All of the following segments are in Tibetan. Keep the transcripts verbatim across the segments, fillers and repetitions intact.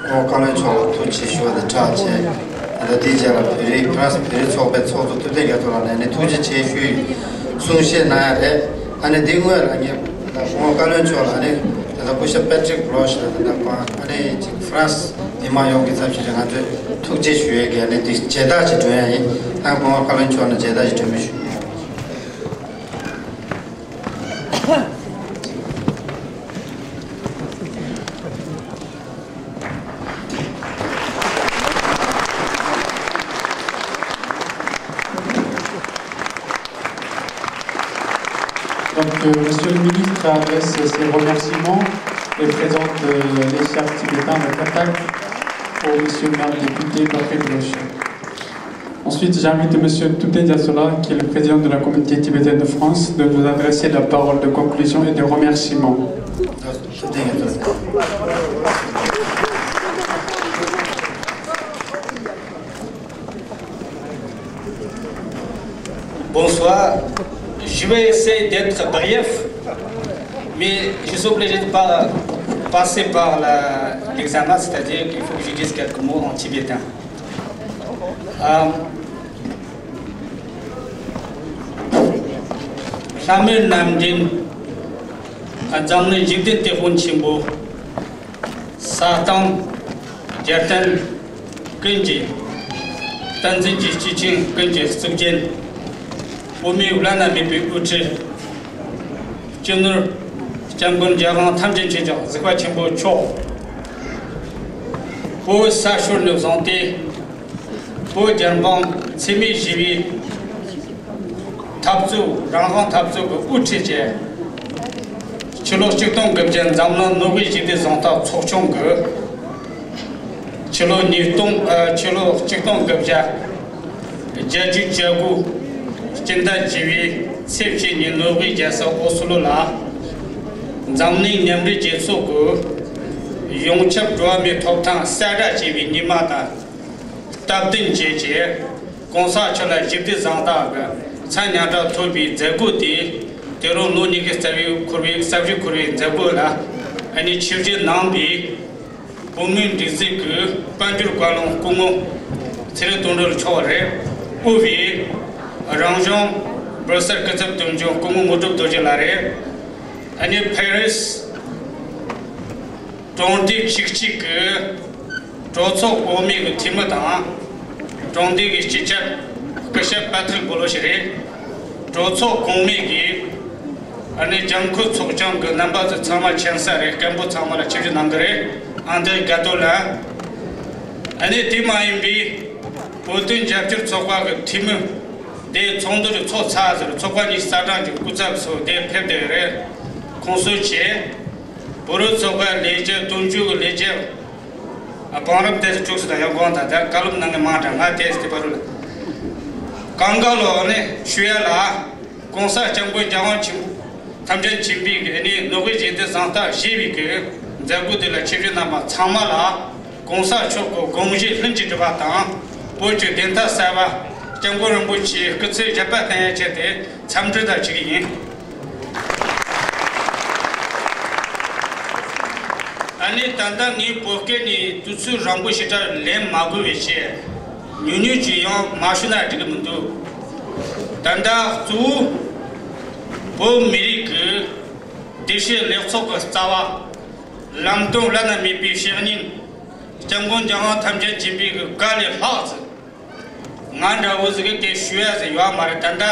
ཨོ། བཀའ་བློན་མཆོག་ལ་ཐུགས་རྗེ་ཆེ་ཞུ་བ་དང་སྦྲགས་བྱས། ད་ལྟ་དེའི་རྗེས་ལ་བོད་རིགས་ཕ་རན་སི་བོད་རིགས་ཚོགས་པའི་ཚོགས་གཙོ་ཐུབ་བསྟན་རྒྱ་མཚོ་ལགས་ནས་ནི་ཐུགས་རྗེ་ཆེ་ཞུའི་གསུང་བཤད་གནང་ཡ་རེད། ཨ་ནི་འདི་སྔོན་ལ་ངས་ད་སྐུ་ངོ་བཀའ་བློན་མཆོག་ལ་ནི་ད་ལྟ་སྐུ་ཞབས་པེ་ཊྲིག་བྷི་ལོ་ཤི་ལ་ད་ལྟ་ཁོང་ཨ་ནི་ཅིག་ཕ་རན་སི་མི་མང་ཡོངས་ཀྱི་ཚབ་བྱས་ཏེ་ང་ཚོས་ཐུགས་རྗེ་ཞུ་ཡས་ཀྱི་ཨ་ནི་འདི་མཇལ་དར་ཅིག་སྒྲོན་ཡ་ཡིན། ཨ། སྐུ་ངོ་བཀའ་བློན་མཆོག་ནས་མཇལ་དར་ཅིག་སྒྲོན་མི་ཞུ། Donc, euh, Monsieur le ministre adresse ses remerciements et présente, euh, les chefs tibétains de Katak au Monsieur le maire député Patrick Roche. Ensuite, j'invite Monsieur Tute Diasola, qui est le président de la communauté tibétaine de France, de nous adresser la parole de conclusion et de remerciement. Bonsoir. Je vais essayer d'être bref, mais je suis obligé de par- passer par la- l'examen, c'est-à-dire qu'il faut que je dise quelques mots en tibétain. Euh, ལྷ་མོའི་རྣམ་འདྲེན། འཛམ་གླིང་འཇིག་རྟེན་དེད་དཔོན་ཆེན་པོ། ས་སྟེང་རྒྱལ་བསྟན་ཀུན་གྱི། བསྟན་འཛིན་གྱི་སྐྱེས་ཆེན་ཀུན་གྱི་གཙུག་རྒྱན། དབུ་མའི་བླ་ན་མེད་པའི་དབུ་ཁྲིད། སྤྱི་ནོར་༸སྐྱབས་མགོན་རྒྱལ་དབང་ཐམས་ཅད་མཁྱེན་ཅིང་གཟིགས་པ་ཆེན་པོ་མཆོག་བོད་ས་ཤོར་ནས་བཟུང་སྟེ། བོད་རྒྱལ་འབངས་འཚེ་མེད་ཞི་བའི་འཐབ་རྩོད། རང་དབང་འཐབ་རྩོད་ཀྱི་དབུ་ཁྲིད་བཅས། ཕྱི་ལོ་ཆིག་སྟོང་དགུ་བརྒྱ་འཛམ་གླིང་ནོ་བྷེལ་ཞི་བདེ་གཟེངས་རྟགས་ཚོགས་ཆུང་གི། ཕྱི་ལོ་ཉིས་སྟོང་། ཨ། ཕྱི་ལོ་ཆིག་སྟོང་དགུ་བརྒྱ་བརྒྱད་ཅུ་གྱ་དགུ། སྤྱི་ཟླ་བཅུ་བའི་ཚེས་བཅུ་ཉིན་ནོར་ཝེ་རྒྱལ་ས་ཨོ་སི་ལོ་ལ་འཛམ་གླིང་མཉམ་འབྲེལ་རྒྱལ་ཚོགས་ཀྱི་ཡོངས་ཁྱབ་འགྲོ་བ་མིའི་ཐོབ་ཐང་གསལ་བསྒྲགས་བྱས་པའི་ཉི་མ་དང་སྟབས་བསྟུན་བྱས་རྗེས། གོང་ས་མཆོག་ལ་ཞི་བདེ་གཟེངས་རྟགས་ཀྱི་མཚན་ཉམས་ཀྲག་ཐོབ་པའི་མཛད་སྒོ་དེ། དེ་རིང་ལོ་ཉི་ཤུ་རྩ་བཞི་འཁོར་བའི། རྩ་བཞི་འཁོར་བའི་མཛད་སྒོ་ལ་ཨ་ནི་ཆིབས་བསྒྱུར་གནང་བའི་བོད་མིའི་སྒྲིག་འཛུགས་ཀྱི་དཔལ་འབྱོར་བཀའ་བློན་སྐུ་ངོ་ཚེ་རིང་དོན་གྲུབ་མཆོག་རེད། དབུས་པའི་རང་གཞུང་འབོད་སར་སྐུ་ཚབ་དོན་གཅོད་སྐུ་ངོ་དངོས་གྲུབ་རྡོ་རྗེ་ལགས་རེད། ཨ་ནི་ཕེ་རི་སི་གྲོང་སྡེ་ཆིག་གཅིག་གི་གྲོས་ཚོགས་འོག་མའི་གི་འཐུས་མི་དང་། གྲོང་སྡེ་གི་སྤྱི་ཁྱབ་སྐུ་ཞབས་པ་ཏྲིག་བོ་ལོ་ཤི་རེད། གྲོས་ཚོགས་གོང་མའི་གི་ཨ་ནི་ལྗང་ཁུ་ཚོགས་ཆུང་གི་རྣམ་པ་ཚོ་ཚང་མ་མཁྱེན་གསལ་རེད། སྐད་འབོད་ཚང་མ་ལ་ཆིབས་བསྒྱུར་གནང་གི་རེད། ཨན་དྲེ་ག་ཏོ་ལ། ཨ་ནི་དེ་མ་ཡིན་པའི་བོད་དོན་རྒྱབ་སྐྱོར་ཚོགས་པ་གི་འཐུས་མི། དེ་ཚོགས་འདུ་ཞིག་ཚོགས་ཚར་ཟེར། ཚོགས་པ་གཉིས་རྩ་གྲངས་ཀྱི་སྐུ་ཚབ་ཚོ་དེ་ཕེབས་བསྡད་ཡོད་རེད། ཁོང་ཚོ་བཅས་བོད་རིགས་ཚོགས་པའི་ལས་བྱེད། དོན་གཅོད་ཀྱི་ལས་བྱེད། ཨ། བང་རིམ་དེ་ཚོ་དྲུག་ཙམ་དང་ཡང་དགོངས་དག་དེར་བཀའ་སློབ་གནང་མཁན་མང་དྲགས། ང་དེ་ཚོ་དེ་བར་རུ་ལ་གང་ག་ལོ་ནས་ཞུ་ཡ་ལ། གོང་ས་སྐྱབས་མགོན་རྒྱལ་དབང་ཆེན་ཐམས་ཅད་མཁྱེན་པའི་གི་ནི་ནོ་བྷེལ་ཞི་བདེ་གཟེངས་རྟགས་བཞེས་པའི་གི་མཛད་སྒོ་དེ་ལ་ཆིབས་བསྒྱུར་གནང་བ་ཚང་མ་ལ། གོང་ས་མཆོག་གི་དགོངས་བཞེད་ལྷུན་གྱིས་གྲུབ་པ་དང་། བོད་ཀྱི་བདེན་མཐའ་གསལ་བ། སྐྱབས་མགོན་རིན་པོ་ཆེའི་སྐུ་ཚེ་ཞབས་པད་བརྟན་ཡ་ཆེད་དུ་འཚམས་འདྲི་དང་ཞུ་གི་ཡིན། ཨ་ནི་ད་ལྟ་ངས་བོད་སྐད་ནས་དུས་ཚོད་རིང་པོ་ཞེ་དྲག་ལེན་མ་དགོས་པའི་ཆེད། ཉུང་ཉུང་ཅིག་ཡང་མ་ཞུས་ན་འགྲིག་གི་མི་འདུག་ད་ལྟ་གཙོ་བོ་བོད་མི་རིགས་ཀྱི་བདེ་སྐྱིད་ལེགས་ཚོགས་ཀྱི་རྩ་བ། ལམ་སྟོན་བླ་ན་མེད་པའི་བཤེས་གཉེན་སྐྱབས་མགོན་རྒྱལ་དབང་ཐམས་ཅད་མཁྱེན་པའི་གི་བཀའ་ལས་ལྷག་ཙམ། ང་འདྲ་བོ་ཟིག་གིས་དེ་ཞུ་ཡ་ཟིག་ཡོད་མ་རེད། ད་ལྟ་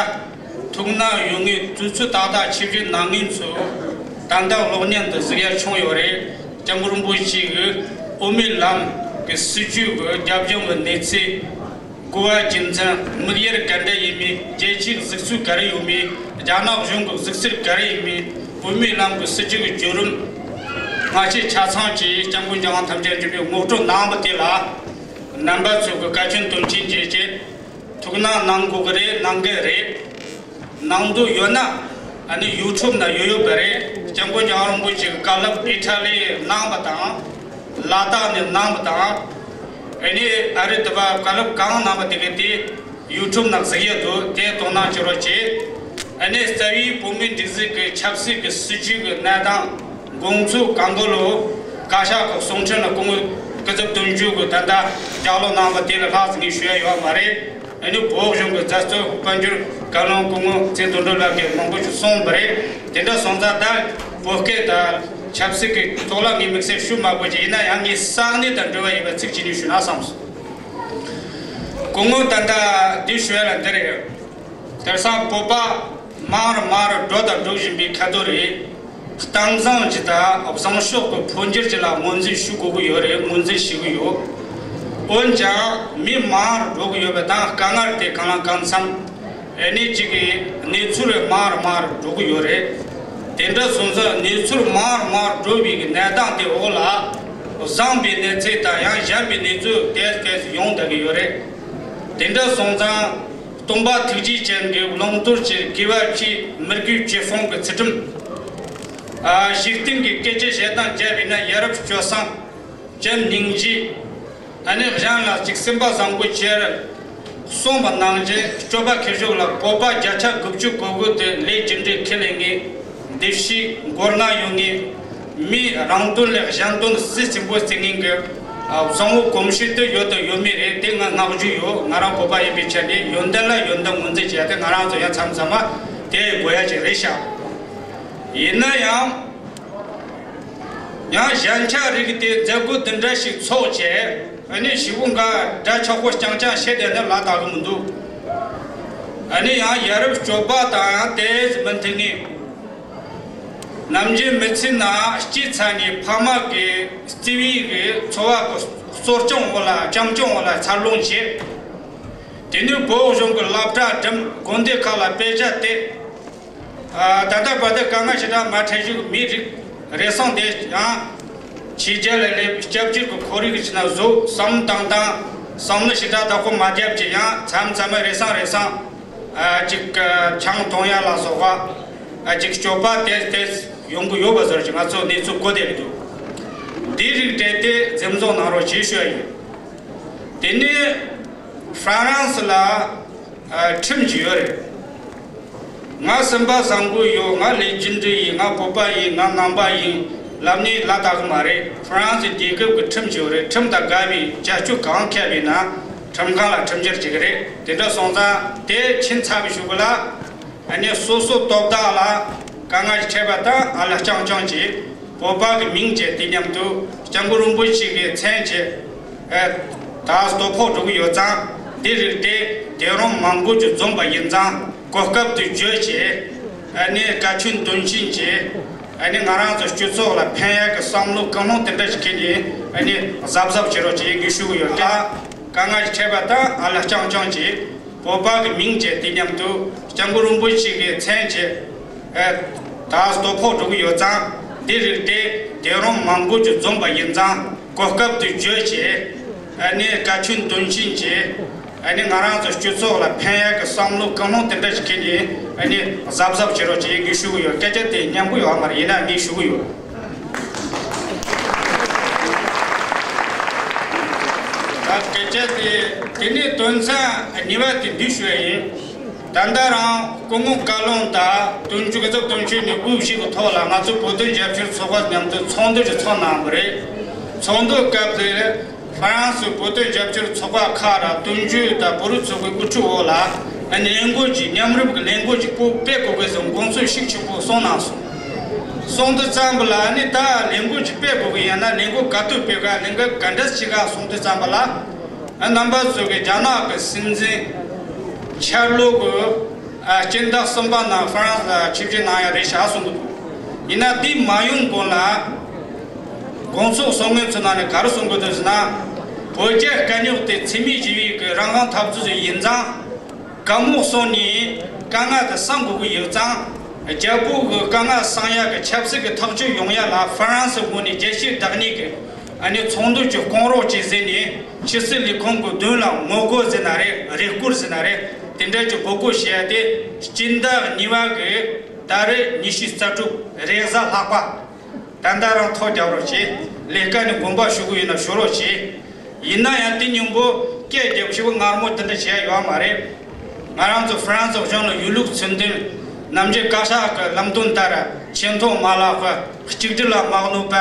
ཐུགས་སྣང་ཡོད་ངེས་དུས་ཚོད་ཏག་ཏག་ཆིབས་བསྒྱུར་གནང་མཁན་ཚོ་ད་ལྟ་གློག་བརྙན་དུ་གཟིགས་ཡ་བྱུང་ཡོད་རེད། སྐྱབས་མགོན་རིན་པོ་ཆེ་གི་དབུ་མའི་ལམ་གི་སྲིད་བྱུས་གི་རྒྱབ་ལྗོངས་གི་གནས་ཚུལ། གོ་བ་རྒྱུ་མཚན། དམིགས་ཡུལ་ག་འདྲ་ཡིན་མིན། རྒྱལ་སྤྱིའི་གཟིགས་ཚུལ་ག་རེ་ཡོད་མིན། རྒྱ་ནག་གཞུང་གི་གཟིགས་ཚུལ་ག་རེ་ཡིན་མིན། དབུ་མའི་ལམ་གི་སྲིད་བྱུས་གི་བརྒྱུད་རིམ་སྔ་ཕྱི་ཆ་ཚང་གི་སྐྱབས་མགོན་རྒྱལ་དབང་ཐམས་ཅད་མཁྱེན་པས་ངོ་སྤྲོད་གནང་བ་དེ་ལ། རྣམ་པ་ཚོས་གི་བཀའ་དྲིན་དོན་ཆེན་བརྗོད་ཀྱི། ཐུགས་སྣང་གནང་དགོས་གི་རེད། གནང་གི་རེད། གནང་འདོད་ཡོད་ན། ཨ་ནི་ཡུ་ཊུབ་ན་ཡོད་ཡོད་པ་རེད། སྐྱབས་མགོན་རྒྱལ་བ་རིན་པོ་ཆེ་གི་བཀའ་སློབ་ཨི་ཊ་ལི་གནང་བ་དང་། ལ་དྭགས་ནས་གནང་བ་དང་། ཨ་ནི་ཨ་རི་དུ་བ་བཀའ་སློབ་གང་གནང་བ་དེ་གི་དེ་ཡུ་ཊུབ་ན་གཟིགས་ཡས་འདུག་དེ་དོ་སྣང་བྱེད་རོགས་བྱེད། ཨ་ནི་རྩ་བའི་བོད་མིའི་སྒྲིག་འཛུགས་ཀྱི་ཆབ་སྲིད་ཀྱི་སྲིད་བྱུས་ཀྱི་གནས་སྟངས། དགོངས་ཚུལ་གང་ག་ལོ། བཀའ་ཤག་གི་གསུང་འཕྲིན་ལ་སྐུ་ངོ་ སྐུ་ཚབ་དོན་གཅོད་ཀྱིས་ད་ལྟ་ལྕགས་ལོག་གནང་བ་དེ་ལས་ལྷག་ཙམ་ངས་ཞུ་ཡ་ཡོད་མ་རེད། ཨ་ནི་བོད་གཞུང་གི་མཛད་གཙོ་དཔལ་འབྱོར་བཀའ་བློན་སྐུ་ངོ་ཚེ་དོན་གྲུབ་ལགས་ཀྱིས་མང་པོ་ཞིག་གསུངས་པ་རེད། དེ་འདྲ་སོང་ཙང་ད་བོད་སྐད་དང་ཆབ་སྲིད་ཀྱི་ཐོག་ལ་ངས་དམིགས་བསལ་ཞུ་མ་དགོས་ཀྱི། ཡིན་ན་ཡང་ངས་ས་གནས་དང་འབྲེལ་བ་ཡོད་པའི་ཚིག་གཅིག་གཉིས་ཞུ་ན་བསམས་སོང་། སྐུ་ངོ་ད་ལྟ་འདི་ཞུ་ཡ་ལ་འདི་རེད། དེང་སང་བོད་པ་མང་རུ་མང་རུ་འགྲོ་དང་འགྲོ་བཞིན་པའི་ཁ་ཐོག་རེད། གཏམ་བཟང་ཅིག་དང་བཟང་ཕྱོགས་ཀྱི་འཕོ་འགྱུར་ཅིག་ལ་ངོས་འཛིན་ཞུ་དགོས་ཀྱི་ཡོད་རེད། ངོས་འཛིན་ཞུ་གི་ཡོད། འོན་ཀྱང་མི་མང་རུ་འགྲོ་གི་ཡོད་པ་དང་དཀའ་ངལ་དེ་གང་ལ་གང་འཚམ། ཨ་ནི་གཅིག་གི་གནས་ཚུལ་རེ་མང་རུ་མང་རུ་འགྲོ་གི་ཡོད་རེད། དེ་འདྲ་སོང་ཙང་གནས་ཚུལ་མང་རུ་མང་རུ་འགྲོ་བའི་གི་གནས་སྟངས་དེ་འོག་ལ་བཟང་པའི་གནས་ཚུལ་དང་ཡང་གཞན་པའི་གནས་ཚུལ་ཏོག་ཙམ་ཏོག་ཙམ་ཡོང་བསྡད་ཀྱི་ཡོད་རེད། དེ་འདྲ་སོང་ཙང་། སྟོན་པ་ཐུགས་རྗེ་ཅན་གྱི་ལུང་དོར་གྱི་དགེ་བ་བཅས་མི་དགེ་བཅུ་སྤོང་གི་ཚུལ་ཁྲིམས། ཨ། འཇིག་རྟེན་གྱི་སྐད་ཅིག་བཤད་སྟངས་བརྒྱབ་པས་ན་ཡ་རབས་སྤྱོད་བཟང་། བྱམས་སྙིང་རྗེ། ཨ་ནི་གཞན་ལ་ཅིག་སེམས་པ་བཟང་པོ་བྱེད། གསུངས་པ་ནང་བཞིན་སྤྱོད་པ་མཁས་མཆོག་ལ་བོད་པ་བརྒྱ་ཆ་དགུ་བཅུ་གོ་དགུ་དེ་ལས་རྒྱུ་འབྲས་ཁས་ལེན་ངེས། འདི་ཕྱིའི་མགོ་རྔ་ཡོད་ངེས། མིའི་རང་དོན་ལས་གཞན་དོན་སྲིད་ཆེན་པོ་བརྩི་ངེས་ཀྱི་བཟང་བོ་གོམས་གཤིས་དེ་ཡོད་དང་ཡོད་མེད་རེད། དེ་ང་བསྔགས་བརྗོད་ཡོད། ང་རང་བོད་པ་ཡིན་པའི་ཆ་ནས་ཡོན་ཏན་ལ་ཡོན་ཏན་ངོས་འཛིན་བྱས་ཏེ་ང་རང་ཚོ་ཡང་མཚམས་མཚམས་མ་དེ་དགོས་ཡ་ཅིག་རེད་ཤག་ཡིན་ན་ཡང་། ཡང་གཞན་ཆ་རིགས་དེ་མཛད་སྒོ་འདི་འདྲ་ཞིག་ཚོགས་བྱས། ཨ་ནི་ཞི་བོ་འགའ་འདྲ་ཆགས་པོ་རྐྱང་རྐྱང་བཤད་བསྡད་ན་ལ་དག་གི་མི་འདུག་ཨ་ནི་ཡང་ཡ་རབས་སྤྱོད་པ་དང་ཡང་དེ་མི་མཐུན་ངེས། ནམ་རྒྱུན་མི་ཚེ་ནང་སྐྱེས་ཚར་ནས་ཕ་མ་གི་བརྩེ་བའི་གི་འཚོ་བ་གི་གསོ་སྐྱོང་འོག་ལ་བྱམས་སྐྱོང་འོག་ལ་འཚར་ལོངས་བྱས། དེ་ནས་བོད་གཞུང་གི་སློབ་གྲྭ་འགྲིམས། དགོན་སྡེ་ཁག་ལ་དཔེ་ཆ་བལྟས། ཨ། ད་ལྟ་བར་དུ་དཀའ་ངལ་ཞེ་དྲག་མ་འཕྲད་བཞུགས་མི་རིགས་རེ་ཟུང་དེ་ཡང་ཕྱི་རྒྱལ་ལ་སླེབས། སྐྱབས་བཅོལ་གྱི་ཁོར་ཡུག་ཕྱི་ན་བཟོ་བསམ་བཏང་བཏང་བསམ་བློ་ཞེ་དྲག་བདག་པོ་མ་བརྒྱབ་ཀྱི་ཡང་མཚམས་མཚམས་རེ་ཟུང་རེ་ཟུང་། ཨ། ཅིག་ཆང་འཐུང་ཡ་ལ་སོགས་པ། ཨ། ཅིག་སྤྱོད་པ་དེ་དེ་ཡོང་གི་ཡོད་པ་ཟེར་གྱི་ང་ཚོ་གནས་ཚུལ་གོ་བསྡད་ཀྱི་འདུག་འདི་རིགས་བྲལ་ཏེ་འཛེམ་བཟུང་གནང་རོགས་ཞེས་ཞུ་ཡ་ཡིན། དེ་ནས་ཧྥ་རན་སི་ལ། ཨ། ཁྲིམས་ཅིག་ཡོད་རེད། ང་སེམས་པ་བཟང་པོ་ཡོད། ང་ལས་རྒྱུ་འབྲས་ཡིན། ང་བོད་པ་ཡིན། ང་ནང་པ་ཡིན་ལབ་ནས་ལ་དག་གི་མ་རེད། ཧྥ་རན་སི་རྒྱལ་ཁབ་ཀྱི་ཁྲིམས་ཅིག་ཡོད་རེད། ཁྲིམས་དང་འགལ་བའི་བྱ་སྤྱོད་གང་འཁྱེར་བས་ན་ཁྲིམས་ཁང་ལ་ཁྲིམས་འཆར་བྱེད་ཀྱི་རེད། དེ་འདྲ་སོང་ཙང་དེ་ཕྱིན་ཚར་བའི་གཞུག་གུ་ལ། ཨ་ནི་སོ་སོ་སྟོབས་དག་ལ་དཀའ་ངལ་ཞིག་འཕྲད་པ་དང་ཨ་ལ་རྐྱང་རྐྱང་གིས་བོད་པ་གི་མིང་བརྗེ། དེ་མཉམ་དུ་སྐྱབས་མགོན་རིན་པོ་ཆེ་གི་མཚན་བརྗེ། ཨ། ད་སྟོབས་ཕོག་འགྲོ་གི་ཡོད་ཙང་འདི་རིགས་དེ་དེ་རུང་མང་པོ་ཅིག་འཛོམས་པ་ཡིན་ཙང་གོ་སྐབས་དེ་བརྗོད་བྱས། ཨ་ནི་བཀའ་ཆོས་འདོན་ཆེན་གྱིས། ཨ་ནི་ང་རང་ཚོ་སྤྱི་ཚོགས་ལ་ཕན་ཡག་གི་བསམ་བློ་ཀུན་སློང་དེ་འདྲ་ཞིག་ཁྱེར་ནས། ཨ་ནི་གཟབ་གཟབ་བྱེད་རོགས་ཅེས་ངས་ཞུ་གི་ཡོད། དཀའ་ངལ་ཞིག་འཕྲད་པ་དང་ཨ་ལ་རྐྱང་རྐྱང་གིས་བོད་པ་གི་མིང་བརྗེ། དེ་མཉམ་དུ་སྐྱབས་མགོན་རིན་པོ་ཆེ་གི་མཚན་བརྗེ། ཨ། ད་སྟོབས་ཕོག་འགྲོ་གི་ཡོད་ཙང་འདི་རིགས་དེ་དེ་རུང་མང་པོ་ཅིག་འཛོམས་པ་ཡིན་ཙང་གོ་སྐབས་དེ་བརྗོད་བྱས། ཨ་ནི་བཀའ་ཆོས་འདོན་ཆེན་གྱིས། ཨ་ནི་ང་རང་ཚོ་སྤྱི་ཚོགས་ལ་ཕན་ཡག་གི་བསམ་བློ་ཀུན་སློང་དེ་འདྲ་ཞིག་ཁྱེར་ནས། ཨ་ནི་གཟབ་གཟབ་བྱེད་རོགས་ཅེས་ངས་ཞུ་གི་ཡོད། སྐད་ཆ་དེ་སྙན་པོ་ཡོད་མ་རེད། ཡིན་ན་ངས་ཞུ་གི་ཡོད། ད་སྐད་ཆ་དེ་དེ་ནས་དོན་ཚན་གཉིས་པ་དེ་འདི་ཞུ་ཡ་ཡིན། ད་ལྟ་རང་སྐུ་ངོ་བཀའ་བློན་དང་དོན་གཅོད་སྐུ་ཚབ་དོན་གཅོད་ནས་དབུ་བཞུགས་ཀྱི་ཐོག་ལ་ང་ཚོ་བོད་དོན་རྒྱབ་སྐྱོར་ཚོགས་པ་མཉམ་དུ་ཚོགས་འདུ་ཞིག་ཚོགས་གནང་བ་རེད། ཚོགས་འདུའི་སྐབས་དེར་ཧྥ་རན་སིའི་བོད་དོན་རྒྱབ་སྐྱོར་ཚོགས་པ་ཁག་ར་དོན་གཅོད་དང་བོད་རིགས་ཚོགས་པའི་དབུ་ཁྲིད་འོག་ལ་ལས་འགུལ་གྱི་མཉམ་རུབ་ཀྱི་ལས་འགུལ་གྱི་པོ་སྤེལ་དགོས་པའི་གསུང་དགོངས་ཚུལ་ཤུགས་ཆེན་པོ་གསུངས་གནང་སོང་། གསུངས་དུས་ཙམ་པ་ལ་ནི་ད་ལས་འགུལ་གྱི་སྤེལ་དགོས་ཀྱི་ཡིན་ན་ལས་འགུལ་ག་དུས་སྤེལ་ག་ལས་འགུལ་ག་འདྲ་ཞིག་ག་གསུངས་དུས་ཙམ་པ་ལ། རྣམ་པ་ཚོ་གི་རྒྱ་ནག་གི་སྲིད་འཛིན་ཆར་ལོ་གི་ཨ་སྤྱི་ཟླ་གསུམ་པ་ནང་ཧྥ་རན་སི་ལ་ཆིབས་བསྒྱུར་གནང་ཡ་རེད་ཤག་གསུང་གི་འདུག་ཡིན་ན་དེ་མ་ཡོང་གོང་ལ་དགོང་ཚོགས་གསུང་མཁན་ཚོ་ནང་ནས་ག་རེ་གསུང་གི་འདུག་ཟེར་ན། བོད་རྒྱའི་དཀའ་རྙོག་དེ་འཚེ་མེད་ཞི་བའི་གི་རང་དབང་འཐབ་རྩོད་ཡིན་ཙང་། གད་མོ་གསུངས་ནས་དཀའ་ངལ་དེ་སེལ་དགོས་ཀྱི་ཡོད་ཙང་། རྒྱལ་པོ་གི་དཀའ་ངལ་སེལ་ཡ་གི་ཆབ་སྲིད་ཀྱི་ཐག་གཅོད་ཡོང་ཡ་ལ་ཧྥ་རན་སི་ངོས་ནས་རྒྱལ་གཅེས་བདག་ཉིད་ཀྱི་ཨ་ནི་ཚོགས་འདུ་ཅིག་བསྐོང་རོགས་ཅེས་ཟེར་ནས་ཕྱི་སྲིད་ལས་ཁུངས་ཀྱི་མདུན་ལ་ངོ་རྒོལ་ཟེར་ན་རེད། རེ་སྐུལ་ཟེར་ན་རེད། དེ་འདྲ་ཅིག་འབོད་སྐུལ་བྱས་ཏེ་སྤྱི་ཟླ་གཉིས་པ་གི་ཟླ་རེ་ཉི་ཤུ་རྩ་དྲུག་རེས་གཟའ་ལྷག་པ་ད་ལྟ་རང་ཐོ་རྒྱབ་རོགས་བྱེད། ལས་ཀ་ནས་དགོངས་པ་ཞུ་གི་ཡོད་ན་ཞུ་རོགས་བྱེད། ཡིན་ན་ཡང་དེ་སྙིང་པོ་སྐད་རྒྱབ་ཞིབ་ངར་མོ་དེ་འདྲ་བྱས་ཡོད་མ་རེད། ང་རང་ཚོ་ཧྥ་རན་སི་གཞུང་ལ་ཡོད་ལུགས་མཚོན་དོན་ནམ་རྒྱུན་བཀའ་ཤག་གི་ལམ་སྟོན་ལྟར་ཆེ་མཐོང་མ་ལག་པ་གཅིག་སྒྲིལ་ལ་མ་གནོད་པ།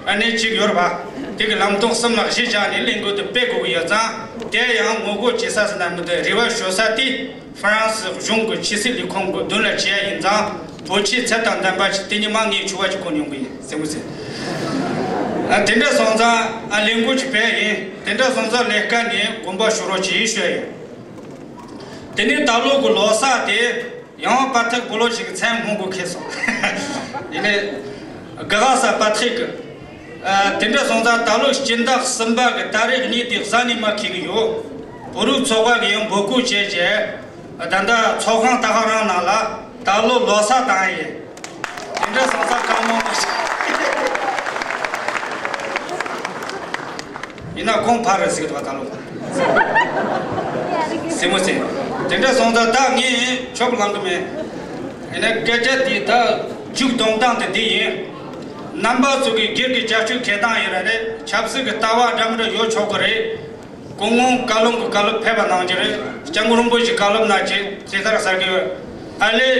ཨ་ནེ་གཅིག་ཡོད་རེད་པ། དེ་གི་ལམ་སྟོན་གསུམ་ལ་གཞི་བཞག་ནས་ལས་འགུལ་དེ་སྤེལ་དགོས་ཀྱི་ཡོད་ཙང་། དེ་ཡང་ངོ་རྒོལ་བྱེད་ས་ཟེར་ན་མི་འདུག་རེ་བ་ཞུ་ས་དེ་ཧྥ་རན་སི་གཞུང་གི་ཕྱི་སྲིད་ལས་ཁུངས་ཀྱི་མདུན་ལ་བྱས་ཡིན་ཙང་། བོད་ཆས་ཚད་དང་ལྡན་པ་ཞིག་དེ་ཉིན་མ་ངས་ཕྱུ་པ་ཅིག་གོན་ཡོང་གི་ཡིན་ཟེར་མོ་ཟེར། ཨ་དེ་འདྲ་སོང་ཙང་ཨ་ལས་འགུལ་ཅིག་སྤེལ་ཡིན། དེ་འདྲ་སོང་ཙང་ལས་ཀ་ནས་དགོངས་པ་ཞུ་རོགས་གྱིས་ཞུས་ཡིན། དེ་ནས་ད་ལོ་གི་ལོ་གསར་དེ། ཡང་པ་ཐེག་པོ་ལོ་ཞིག་གི་མཚན་སྔོན་འགོག་ཁེལ་སོང་། ཡིན་ནའི། ག་ག་ས་པ་ཐེག་གི། ཨ་དེ་འདྲ་སོང་ཙང་ད་ལོ་སྤྱི་ཟླ་གསུམ་པ་གི་ཏ་རིག་གཉིས་དེ་གཟའ་ཉི་མ་འཁེལ་གི་ཡོད། བོད་རིགས་ཚོགས་པ་གི་ཡང་འབོད་སྐུལ་བྱས་རྗེས། ད་ལྟ་ཚོགས་ཁང་ད་ག་རང་ནང་ལ་ད་ལོ་ལོ་གསར་བཏང་ཡིན། དེ་འདྲ་སོང་ཙང་བཀའ་མོལ་མ་བྱེད། ཡིན་ན་གོང་འཕར་རེད་ཟེར་གི་འདུག་བ་ད་ལོ། སེམས་མོ་སེམས། དེ་འདྲ་སོང་ཙང་ད་ངས་ཆོབ་ལང་གི་མེད། ཡིན་ན་སྐད་ཆ་དེ་ད་མཇུག་སྡོམ་སྟངས་དེ་འདི་ཡིན། རྣམ་པ་ཚོ་གི་སྒེར་གྱི་བྱ་སྤྱོད་འཁེལ་སྟངས་ཡོད་ར་རེད། ཆབ་སྲིད་ཀྱི་ལྟ་བ་འདྲ་མི་འདྲ་ཡོད་ཆོག་གི་རེད། སྐུ་ངོ་བཀའ་བློན་གྱི་བཀའ་སློབ་ཕེབས་པ་གནང་རྒྱུ་རེད། སྐྱབས་མགོན་རིན་པོ་ཆེའི་བཀའ་སློབ་གནང་རྒྱུ་དེ་ལྟར་གསལ་གི་ཡོད། ཨ་ལེ།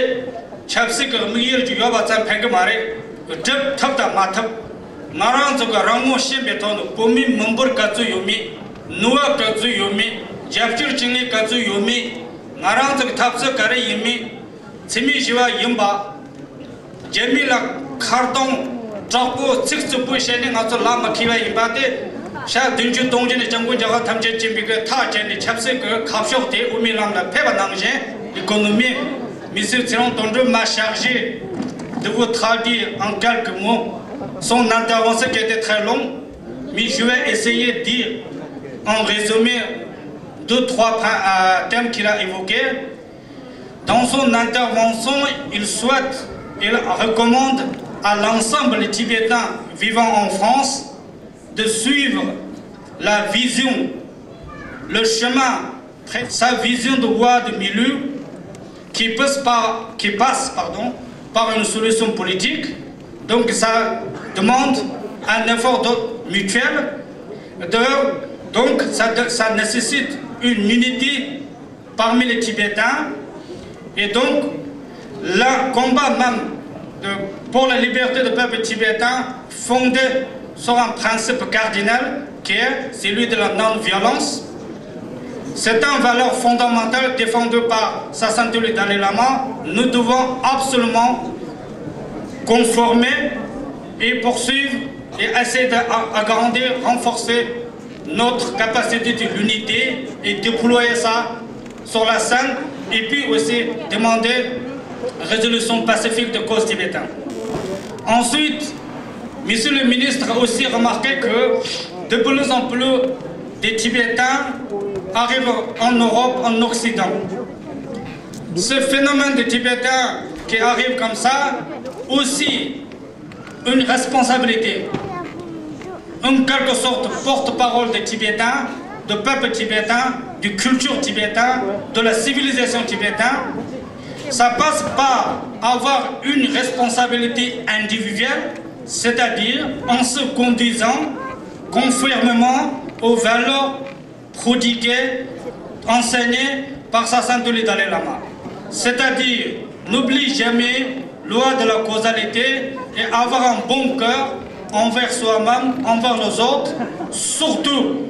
ཆབ་སྲིད་ཀྱི་དམིགས་ཡུལ་ཅིག་ཡོད་པ་ཙམ་ཕན་གི་མ་རེད། སྒྲུབ་ཐུབ་དང་མ་ཐུབ། ང་རང་ཚོ་གི་རང་ངོ་ཤེས་པའི་ཐོག་ནས་བོད་མིའི་མི་འབོར་ག་ཚོད་ཡོད་མེད། ནུས་པ་ག་ཚོད་ཡོད་མེད། རྒྱབ་སྐྱོར་བྱེད་མཁན་ག་ཚོད་ཡོད་མེད། ང་རང་ཚོ་གི་འཐབ་རྩོད་ག་རེ་ཡིན་མིན། འཚེ་མེད་ཞི་བ་ཡིན་པ། རྒྱ་མི་ལ་ཁ་གཏོང་དྲག་པོ་ཚིག་རྩུབ་པོ་བཤད་ནས་ང་ཚོ་ལ་མ་ཁེལ་བ་ཡིན་པ་དེ། ཞག་བདུན་ཅུ་སྟོང་ཅུ་ནས་སྐྱབས་མགོན་རྒྱལ་བ་ཐམས་ཅད་མཁྱེན་པའི་གི་ཐག་བཅད་ནས་ཆབ་སྲིད་ཀྱི་ཁ་ཕྱོགས་དེ་དབུ་མའི་ལམ་ལ་ཕེབས་པ་ནང་བཞིན། L'économie, Monsieur Tirang Tondou m'a chargé de vous traduire en quelques mots son intervention qui était très longue, mais je vais essayer de dire en résumé deux, trois points, euh, thèmes qu'il a évoqués. Dans son intervention, il souhaite, il recommande à l'ensemble des Tibétains vivant en France de suivre la vision, le chemin, sa vision de voie de milieu qui passe par, qui passe, pardon, par une solution politique. Donc ça demande un effort de, mutuel. De, donc ça, ça nécessite une unité parmi les Tibétains. Et donc, le combat même de, pour la liberté du peuple tibétain fondé sur un principe cardinal qui est celui de la non-violence. C'est une valeur fondamentale défendue par Sa Sainteté le Dalai Lama. Nous devons absolument conformer et poursuivre et essayer d'agrandir, renforcer notre capacité de l'unité et déployer ça sur la scène et puis aussi demander résolution pacifique de cause tibétaine. Ensuite, Monsieur le ministre a aussi remarqué que de plus en plus de Tibétains arrivent en Europe, en Occident. Ce phénomène de Tibétains qui arrive comme ça aussi une responsabilité, en quelque sorte porte-parole des Tibétains, du peuple tibétain, de culture tibétaine, de la civilisation tibétaine. Ça passe par avoir une responsabilité individuelle, c'est-à-dire en se conduisant conformément aux valeurs prodigué, enseigné par Sa Sainteté le Dalai Lama. C'est-à-dire, n'oublie jamais loi de la causalité et avoir un bon cœur envers soi-même, envers les autres, surtout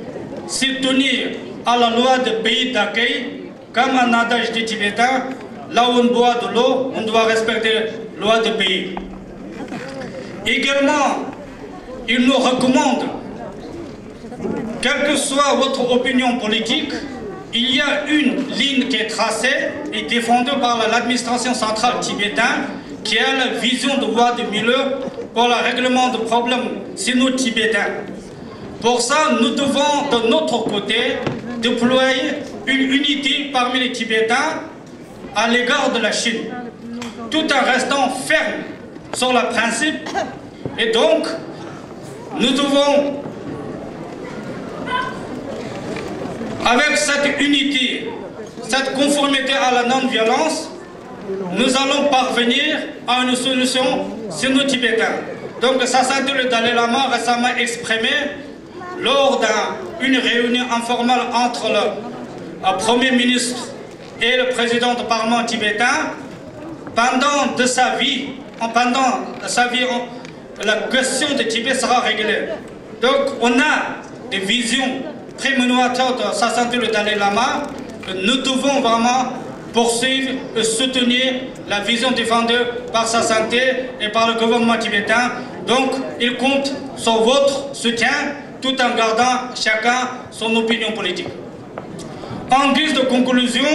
se tenir à la loi de pays d'accueil, comme un adage des Tibétains, là où on boit de l'eau, on doit respecter la loi de pays. Également, il nous recommande quelle que soit votre opinion politique, il y a une ligne qui est tracée et défendue par l'administration centrale tibétaine, qui est la vision de voie de milieu pour le règlement de problèmes sino-tibétains. Pour ça, nous devons, de notre côté, déployer une unité parmi les Tibétains à l'égard de la Chine, tout en restant ferme sur le principe. Et donc, nous devons, avec cette unité, cette conformité à la non-violence, nous allons parvenir à une solution sino-tibétaine. Donc, Sa Sainteté le Dalai Lama a récemment exprimé lors d'une réunion informelle entre le, le Premier ministre et le président du Parlement tibétain, pendant de sa vie, en, pendant sa vie, en, La question de Tibet sera réglée. Donc, on a des visions prémonitoires de soixante ans le Dalai Lama. Nous devons vraiment poursuivre et soutenir la vision défendue par sa sainteté et par le gouvernement tibétain. Donc, il compte sur votre soutien tout en gardant chacun son opinion politique. En guise de conclusion,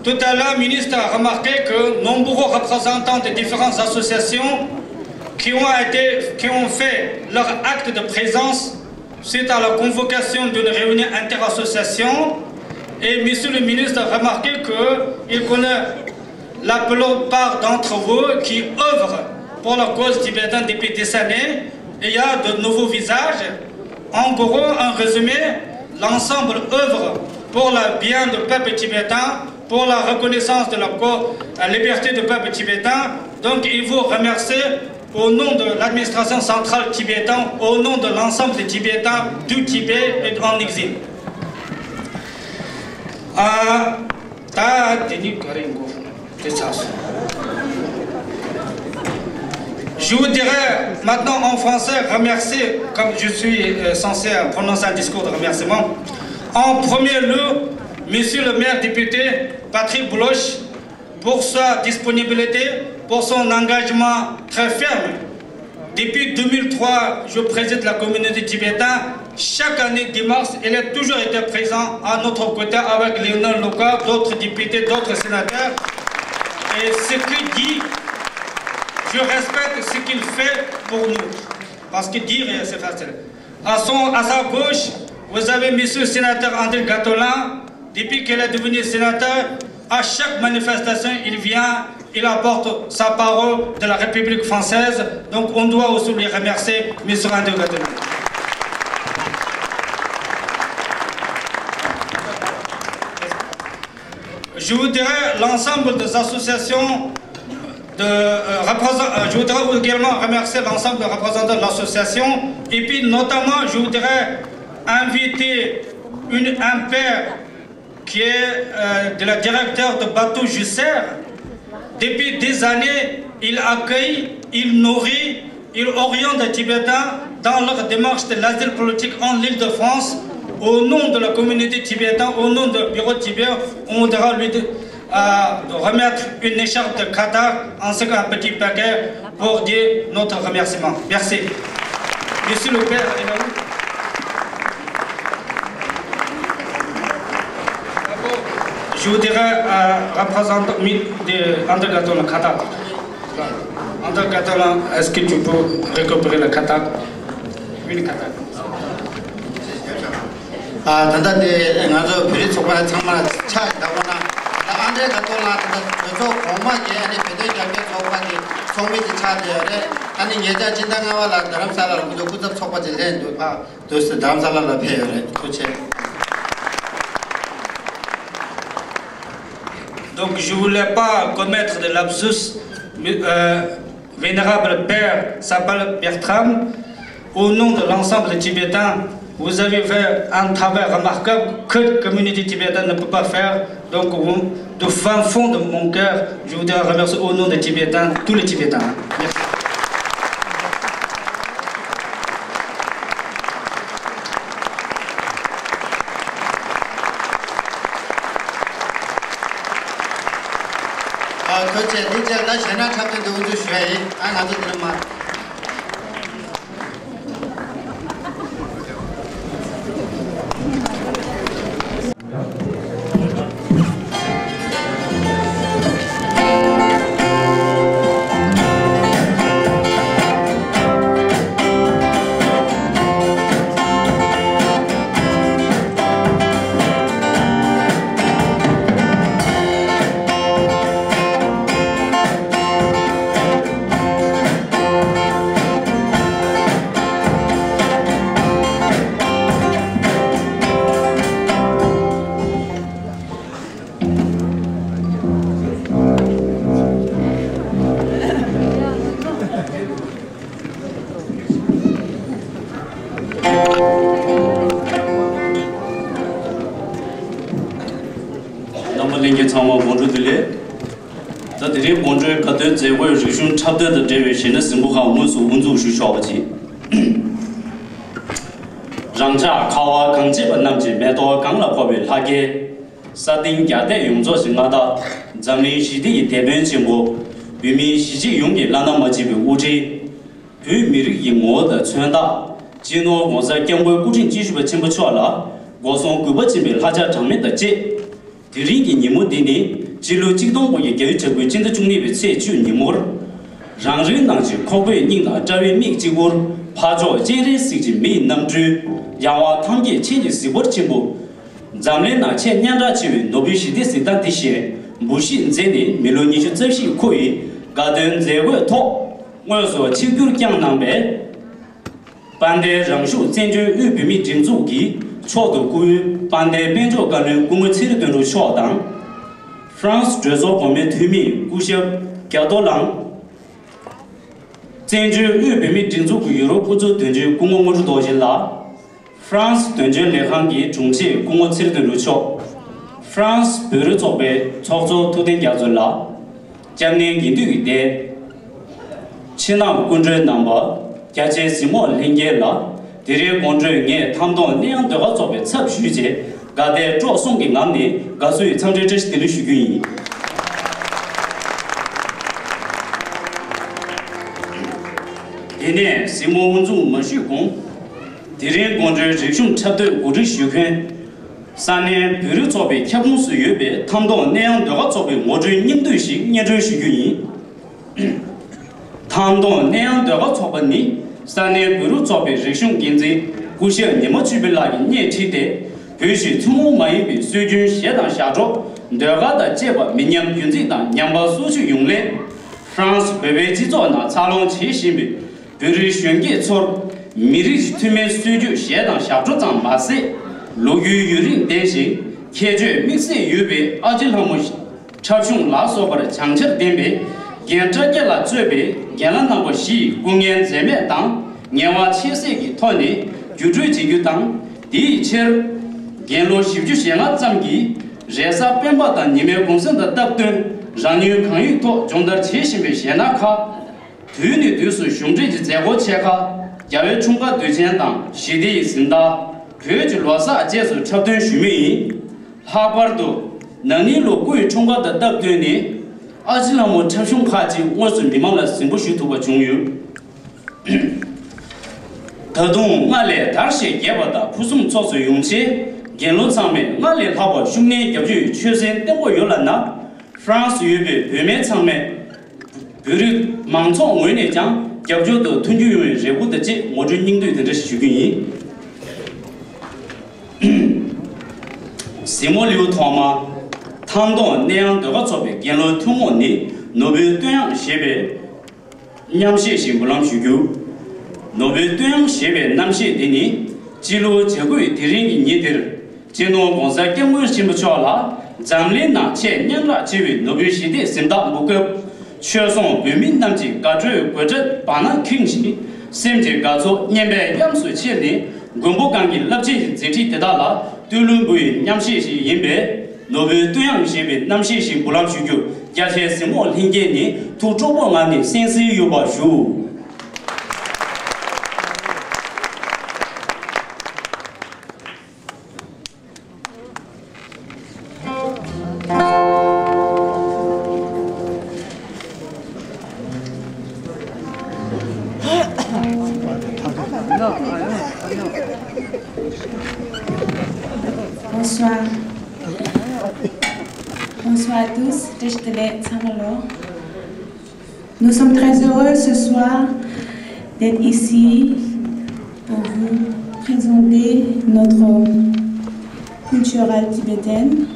tout à l'heure, le ministre a remarqué que nombreux représentants des différentes associations qui ont été, qui ont fait leur acte de présence suite à la convocation d'une réunion interassociation. Et monsieur le ministre a remarqué qu'il connaît la plupart d'entre vous qui œuvrent pour la cause tibétaine depuis des années. Il y a de nouveaux visages. En gros, en résumé, l'ensemble œuvre pour le bien du peuple tibétain, pour la reconnaissance de la co- la liberté du peuple tibétain. Donc, il vous remercie au nom de l'administration centrale tibétaine, au nom de l'ensemble des Tibétains du Tibet et en exil. ཨ། ད་དེ་ནི་ག་རེ་འགོ་དེ་ཚར་སོང་། Je voudrais maintenant en français remercier, comme je suis euh, censé prononcer un discours de remerciement, en premier lieu, Monsieur le maire député Patrick Bloch, pour sa disponibilité, pour son engagement très ferme. Depuis deux mille trois, je préside la communauté tibétaine. Chaque année, dix mars, il a toujours été présent à notre côté avec Lionel Loka, d'autres députés, d'autres sénateurs. Et ce qu'il dit, je respecte ce qu'il fait pour nous. Parce que dire, c'est facile. À, son, à sa gauche, vous avez monsieur le sénateur André Gattolin. Depuis qu'il est devenu sénateur, à chaque manifestation, il vient, il apporte sa parole de la République française. Donc on doit aussi lui remercier, monsieur André Gattolin. Je voudrais l'ensemble des associations de, euh, représent- euh, je voudrais également remercier l'ensemble des représentants de l'association et puis notamment je voudrais inviter une, un père qui est euh, de la directeur de bateau Jussère. Depuis des années, il accueille, il nourrit, il oriente les Tibétains dans leur démarche de l'asile politique en Île-de-France. Au nom de la communauté tibétaine, au nom du bureau Tibet, on voudra lui de- à remettre une écharpe de Qatar ainsi qu'un petit paquet pour dire notre remerciement. Merci. Monsieur le père, je voudrais euh, représenter mi- de André Gattolin Qatar. André Gattolin, est-ce que tu peux récupérer le Qatar? Une Qatar. ད་ལྟ་དེ་ང་ཚོ་བོད་རིགས་ཚོགས་པ་ཚང་མ་ལ་ཕྱག་བརྡབ་པ་ན། ད་ཨན་ཌྲེ་ག་ཏོ་ལགས་ད་ལྟ་གྲོས་ཚོགས་གོང་མ་གི་ཨ་ནི་བོད་དོན་རྒྱབ་སྐྱོར་ཚོགས་པ་གི་ཚོགས་མི་གི་ཕྱག་བརྡབ་ཡོད་རེད། ཨ་ནི་ཉེ་ཆར་སྤྱི་ཟླ་ལྔ་པ་ལ་རྡ་རམ་ས་ལ་ལ་ཁོ་ཚོ་སྐུ་ཚབ་ཚོགས་པ་ཅིག་སླེབས་འདུག་ཕ་དུས་སུ་རྡ་རམ་ས་ལ་ལ་ཕེབས་ཡོད་རེད། ཐུགས་རྗེ་ཆེ། Donc je voulais pas commettre de lapsus, mais, euh, Vénérable Père Sapal Bertram, au nom de l'ensemble des Tibétains, vous avez fait un travail remarquable que la communauté tibétaine ne peut pas faire. Donc, vous- du fin fond de mon cœur, je voudrais remercier au nom des Tibétains, tous les Tibétains. Merci. ཨ། ཐུགས་རྗེ་ཆེ། འདི་རྗེས་ལ་གཞས་སྣ་འཁྲབ་སྟོན་དེ་དབུ་འཛུགས་ཞུ་ཡ་ཡིན། ཨ། ང་ཚོ་འདིར་མ། རྣམ་པ་ལྷན་རྒྱས་ཚང་མ་དགོང་དྲོ་བདེ་ལེགས། ད་དེ་རིང་དགོང་དྲོའི་དགའ་སྟོན་མཛད་སྒོའི་རིག་གཞུང་འཁྲབ་སྟོན་དང་འབྲེལ་བའི་གཞས་སྣ་ཟིན་པོ་ཁག་དངོས་སུ་དབུ་འཛུགས་ཞུ་ཆོག་པ་བྱེད། རང་ཅག་ཁ་བ་གངས་ཅན་པ་རྣམས་ཀྱི་མེ་ཏོག་གང་ལ་ཕོག་པའི་ལྷ་སྐལ། ས་སྟེང་རྒྱ་སྐད་ཡོངས་རྫོགས་ཀྱི་མངའ་བདག་འཛམ་གླིང་ཞི་བདེ་ཡི་དེད་དཔོན་ཆེན་པོ། བོད་མིའི་གཞིས་བྱེས་ཡོངས་ཀྱི་བླ་ན་མ་མཆིས་པའི་དབུ་ཁྲིད། བོད་མི་རིགས་ཀྱི་ངོ་བོ་དང་མཚོན་རྟགས། སྤྱི་ནོར་༸གོང་ས་༸སྐྱབས་མགོན་སྐུ་ཕྲེང་བཅུ་བཞི་པ་ཆེན་པོ་མཆོག་ལ་སྒོ་གསུམ་གུས་པ་ཆེན་པོའི་ལྷ་ཆགས་གྲངས་མེད་དང་བཅས། དེ་རིང་གི་ཉིན་མོ་འདི་ནི་སྤྱི་ལོ་གཅིག་སྟོང་དགུ་བརྒྱ་བརྒྱད་ཅུ་གྱ་དགུའི་སྤྱི་ཟླ་བཅུ་གཉིས་པའི་ཚེས་བཅུ་ཉིན་མོར། རང་རེའི་ནང་བཞིན་ཁོག་པའི་སྙིང་དང་དཔྲལ་བའི་མིག་གཅིག་པུར་འཕགས་མཆོག་སྤྱན་རས་གཟིགས་ཀྱི་མི་ཡི་རྣམ་སྤྲུལ་ཡང་དབང་ཐང་རྒྱས་ཆེན་གྱི་གཟིགས་སྐོར་ཆེན་པོ། འཛམ་གླིང་ནང་ཆེས་སྙན་གྲགས་ཆེ་བའི་ནོ་བེལ་ཞི་བདེའི་གཟེངས་རྟགས་འདི་བཞེས་འབུལ་བཞེས་མཛད་ནས་མི་ལོ་ཉི་ཤུ་རྩ་བཞིའི་ཁོ་ཡི་དགའ་སྟོན་མཛད་སྒོའི་ཐོག་དངོས་སུ་ཆིབས་བསྒྱུར་བསྐྱངས་གནང་པས། དཔལ་ལྡན་རང་ཤུགས་བཙན་བྱོལ་དབུས་བོད་མིའི་སྒྲིག་འཛུགས་ཀྱི་མཆོག་ཏུ་བཀུར་འོས་དཔལ་ལྡན་དཔལ་འབྱོར་བཀའ་བློན་སྐུ་ངོ་ཚེ་རིང་དོན་གྲུབ་མཆོག་དང་། ཧྥ་རན་སི་གྲོས་ཚོགས་གོང་མའི་འཐུས་མི་སྐུ་ཞབས་རྒྱ་རྡོ་ལགས། བཙན་བྱོལ་དབུས་བོད་མིའི་སྒྲིག་འཛུགས་ཀྱི་ཡུ་རོབ་དབུ་གཙོའི་དོན་གཅོད་སྐུ་ངོ་དངོས་གྲུབ་རྡོ་རྗེ་ལགས། ཧྥ་རན་སི་དོན་གཅོད་ལས་ཁང་གི་དྲུང་ཆེ་སྐུ་ངོ་ཚེ་རིང་དོན་གྲུབ་མཆོག་ཧྥ་རན་སི་བོད་རིགས་ཚོགས་པའི་ཚོགས་གཙོ་ཐུབ་བསྟན་རྒྱ་མཚོ་ལགས། སྐྱབས་གནས་དགེ་འདུན་གྱི་སྡེ། ཕྱི་ནང་སྐུ་མགྲོན་རྣམ་པ། རྒྱ་ཆེའི་གཟིགས་མོ་ལྷན་རྒྱས་ལ། དེ་རིང་དགོང་དྲོས་ངས་ཐམ་གདོང་གནས་དབྱངས་ཟློས་གར་ཚོགས་པའི་ཚབ་ཞུས་རྗེས་དགའ་དད་སྤྲོ་གསུམ་གྱི་ངང་ནས་དགའ་བསུའི་འཚམས་འདྲིའི་བཀྲ་ཤིས་བདེ་ལེགས་ཞུ་རྒྱུ་ཡིན། དེ་ནས་གཟིགས་མོ་དབུ་འཛུགས་མ་ཞུས་གོང་། དེ་རིང་དགོང་དྲོའི་རིག་གཞུང་འཁྲབ་སྟོན་གོ་སྒྲིག་ཞུ་མཁན། ས་གནས་བོད་རིགས་ཚོགས་པའི་ཁྱབ་ཁོངས་སུ་ཡོད་པའི་ཐམ་གདོང་གནས་དབྱངས་ཟློས་གར་ཚོགས་པའི་ངོ་སྤྲོད་སྙིང་བསྡུས་ཤིག་སྙན་སྒྲོན་ཞུ་རྒྱུ་ཡིན། ཐང་སྟོང་གནས་དབྱངས་ཟློས་གར་ཚོགས་པ་ནི་ས་གནས་བོད་རིགས་ཚོགས་པའི་རིག་གཞུང་འགན་འཛིན་སྐུ་ཞབས་ཉི་མ་ཆོས་འཕེལ་ལགས་ཀྱིས་སྣེ་ཁྲིད་དེ། བོད་ཀྱི་ཐུན་མོང་མ་ཡིན་པའི་སྲོལ་རྒྱུན་གཞས་དང་ཞབས་བྲོ། ཟློས་གར་དང་བཅས་པ་མི་ཉམས་རྒྱུན་འཛིན་དང་ཉམས་པ་སོར་ཆུད་ཡོང་སླད། ཧྥ་རན་སི་བོད་པའི་སྤྱི་ཚོགས་ནང་འཚར་ལོངས་བྱེད་བཞིན་པའི་བོད་རིགས་གཞོན་སྐྱེས་ཚོར། མི་རིགས་ཀྱི་ཐུན་མིན་སྲོལ་རྒྱུན་གཞས་དང་ཞབས་བྲོ་ཙམ་མ་ཟད། ལོ་རྒྱུས་ཡུན་རིང་ལྡན་ཞིང་ཁྱད་ཆོས་དམིགས་བསལ་ཡོད་པའི་ཨ་ཅེ་ལྷ་མོ། འཁྲབ་གཞུང་ལ་སོགས་པར་བྱང་ཆར་ལྡན་པའི་རྒན་བཀྲ་རྒྱལ་ལ་གཙོས་པའི་རྒན་ལགས་རྣམ་པ་བཞི་ཡི་སྐུ་ངལ་འཛེམས་མེད་དང་ངལ་བ་ཆེ་བསྲེ་གི་ཐོག་ནས་བརྒྱུད་སྤྲོད་བྱེད་རྒྱུ་དང་། དེའི་ཕྱིར། རྒན་ལོ་བཞི་བཅུ་ཞེ་ལྔ་ཙམ་གྱིས་རེས་གཟའ་སྤེན་པ་དང་ཉི་མའི་གུང་སེང་དང་སྟབས་བསྟུན་རང་ཉིད་གང་ཡོད་ཐོག་སྦྱོང་བརྡར་བྱེད་བཞིན་པའི་གཞས་སྣ་ཁག་དུས་ནས་དུས་སུ་གཞུང་འབྲེལ་གྱི་མཛད་སྒོ་ཆེ་ཁག་རྒྱལ་བའི་འཁྲུངས་སྐར་དུས་ཆེན་དང་ཞི་བདེ་ཡི་གཟེངས་རྟགས། བོད་ཀྱི་ལོ་གསར་བཅས་སུ་འཁྲབ་སྟོན་ཞུས་མུས་ཡིན། ལྷག་པར་དུ། ན་ནིང་ལོ་སྐུའི་འཁྲུངས་སྐར་དང་སྟབས་བསྟུན་ནས། ཨ་ཅེ་ལྷ་མོ་འཁྲབ་གཞུང་ཁག་ཅིག་དངོས་སུ་མི་མང་ལ་གཟིགས་འབུལ་ཞུ་ཐུབ་པ་བྱུང་ཡོད། ད་དུང་སྔར་ལས་དར་ཞིང་རྒྱས་པ་དང་ཕུན་སུམ་ཚོགས་སུ་ཡོང་ཆེད། རྒན་ལོ་ཚང་མས་སྔར་ལས་ལྷག་པར་ཤུགས་སྣོན་རྒྱབ་སྐྱོར་ཡི་ཆོད་སེམས་བརྟན་པོ་ཡོད་ལ་ན། ཧྥ་རན་སི་ཡོད་པའི་བོད་སྨན་ཚང་མས། བོད་རིགས་མང་ཚོགས་ངོས་ནས་ཀྱང་རྒྱབ་སྐྱོར་དང་མཐུན་འགྱུར་ཡོང་བའི་རེ་སྐུལ་དང་བཅས་ངོ་སྤྲོད་སྙིང་བསྡུས་དེ་འདྲ་ཞིག་ཞུ་རྒྱུ་ཡིན། གཟིགས་མོ་ལེའུ་ཐོག་མ། ཐང་སྟོང་གནས་དབྱངས་ཟློས་གར་ཚོགས་པའི་རྒན་ལོ་ཐུན་མོང་ནི་ནོར་བུའི་བསྟོད་དབྱངས་ཞེས་པའི་རྣམ་བཤད་ཞིག་འབུལ་ལམ་ཞུ་རྒྱུ། ནོར་བུའི་བསྟོད་དབྱངས་ཞེས་པའི་རྣམ་བཤད་འདི་ནི་སྤྱི་ལོ་བྱ་དགུ་ཡི་དེ་རིང་གི་ཉིན་འདིར། སྤྱི་ནོར་༸གོང་ས་༸སྐྱབས་མགོན་ཆེན་པོ་མཆོག་ལ་འཛམ་གླིང་ནང་ཆེས་སྙན་གྲགས་ཆེ་བའི་ནོ་བེལ་ཞི་བདེའི་གཟེངས་རྟགས་འབུལ་སྐབས། ཆོས་སྲུང་བོད་མི་རྣམས་ཀྱིས་དགའ་སྤྲོའི་དགོད་སྒྲ་བར་སྣང་ཁེངས་ཤིང་། སེམས་ཀྱི་དགའ་ཚོར་སྙན་པའི་གཡམ་སུ་འཁྱིལ་ནས། མགོན་པོ་གང་གི་རླབས་ཆེན་གྱི་མཛད་འཕྲིན་དེ་དག་ལ་བསྟོད་གླུ་འབུལ་བའི་རྣམ་བཤད་ཞིག་ཡིན་པས། ནོར་བུའི་བསྟོད་དབྱངས་ཞེས་པའི་རྣམ་བཤད་ཞིག་འབུལ་ལམ་ཞུ་རྒྱུར། རྒྱ་ཆེའི་གཟིགས་མོ་ལྷན་རྒྱས་ནས་ཐུགས་སྤྲོ་པོའི་ངང་ནས་གསན་གཟིགས་ཡོད་པ་ཞུ། Bonsoir. Bonsoir à tous. Teshitele Tsamalo. Nous sommes très heureux ce soir d'être ici pour vous présenter notre culture tibétaine.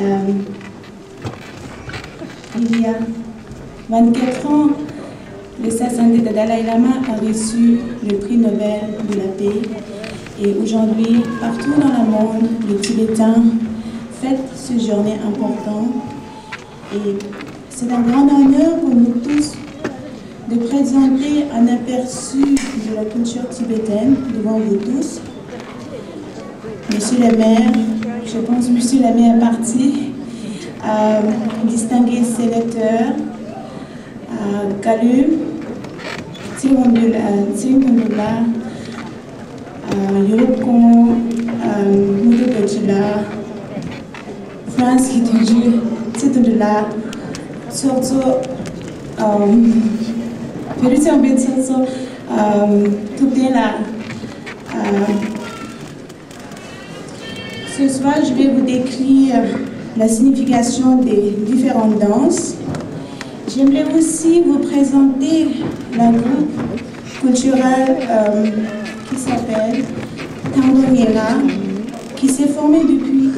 Euh, il y a vingt-quatre ans, le Sasanté de Dalai Lama a reçu le prix Nobel de la paix. Et aujourd'hui, partout dans le monde, les Tibétains fêtent ce journée important. Et c'est un grand honneur pour nous tous de présenter un aperçu de la culture tibétaine devant vous tous. Monsieur le maire, je pense que Monsieur le maire est parti. Euh, distingués sénateurs, euh, Galum, Tsingondula, Tsingondula, euh, Europe Congo, euh, Mudo Bajila, France qui est toujours, c'est de là, surtout, euh, Pérusien, bien sûr, euh, tout est là. Euh, Ce soir, je vais vous décrire la signification des différentes danses. J'aimerais aussi vous présenter la groupe culturelle, euh, qui s'appelle Tango Niela, qui s'est formée depuis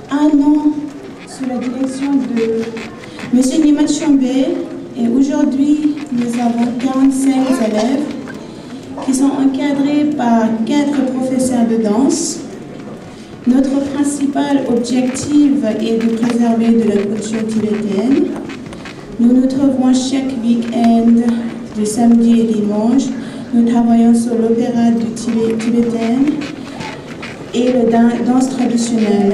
un an sous la direction de Monsieur Nima Tshombe. Et aujourd'hui, nous avons quarante-cinq élèves qui sont encadrés par quatre professeurs de danse. Notre principal objectif est de préserver de la culture tibétaine. Nous nous trouvons chaque week-end, de samedi et dimanche. Nous travaillons sur l'opéra du Tibet, tibétain et le dan-, danse traditionnelle.